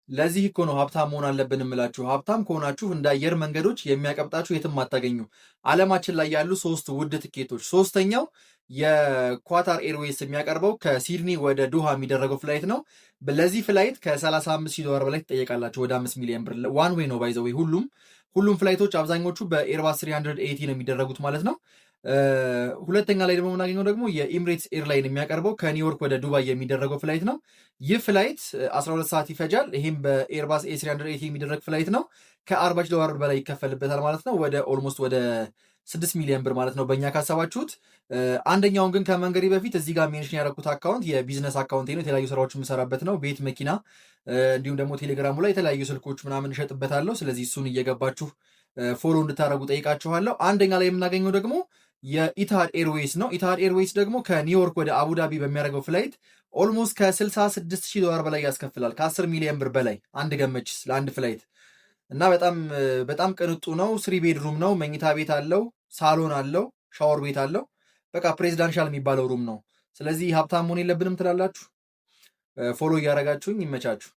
ለዚህ እኮ ነው ሀብታም መሆን አለብን እምላችሁ። ሀብታም ከሆናችሁ እንደ አየር መንገዶች የሚያቀብጣችሁ የትም አታገኙ። ዓለማችን ላይ ያሉ ሶስት ውድ ትኬቶች፣ ሶስተኛው የኳታር ኤርዌይስ የሚያቀርበው ከሲድኒ ወደ ዶሃ የሚደረገው flight ነው። ለዚህ flight ከ35 ሺህ ዶላር በላይ ትጠየቃላችሁ። ወደ 5 ሚሊዮን ብር one way ነው by the way። ሁሉም flight ኦች አብዛኞቹ በኤርባስ 380 ነው የሚደረጉት ማለት ነው። ሁለተኛ ላይ ደግሞ የምናገኘው ደግሞ የኢምሬትስ airline የሚያቀርበው ከኒውዮርክ ወደ ዱባይ የሚደረገው flight ነው። ይህ flight 12 ሰዓት ይፈጃል። ይህም በኤርባስ A380 የሚደረግ flight ነው። ከ40 ሺህ ዶላር በላይ ይከፈልበታል ማለት ነው። ወደ almost ወደ 6 ሚሊዮን ብር ማለት ነው በእኛ ካሰባችሁት። አንደኛውን ግን ከመንገሬ በፊት እዚህ ጋር mention ያደረኩት account የ business account ነው። የተለያዩ ስራዎች የምሰራበት ነው። ቤት፣ መኪና እንዲሁም ደግሞ ቴሌግራሙ ላይ የተለያዩ ስልኮች ምናምን እሸጥበታለሁ። ስለዚህ እሱን እየገባችሁ follow እንድታደርጉ ጠይቃችኋለሁ። አንደኛ ላይ የምናገኘው ደግሞ የኢትሃድ ኤርዌይስ ነው። ኢትሃድ ኤርዌይስ ደግሞ ከኒውዮርክ ወደ አቡዳቢ በሚያደርገው flight almost ከ66 ሺህ ዶላር በላይ ያስከፍላል። ከ10 ሚሊዮን ብር በላይ አንድ ገመችስ ለአንድ flight እና በጣም በጣም ቅንጡ ነው። Three bedroom ነው። መኝታ ቤት አለው፣ ሳሎን አለው፣ ሻወር ቤት አለው። በቃ presidential የሚባለው room ነው። ስለዚህ ሀብታም መሆን የለብንም ትላላችሁ? Follow እያደረጋችሁኝ ይመቻችሁ።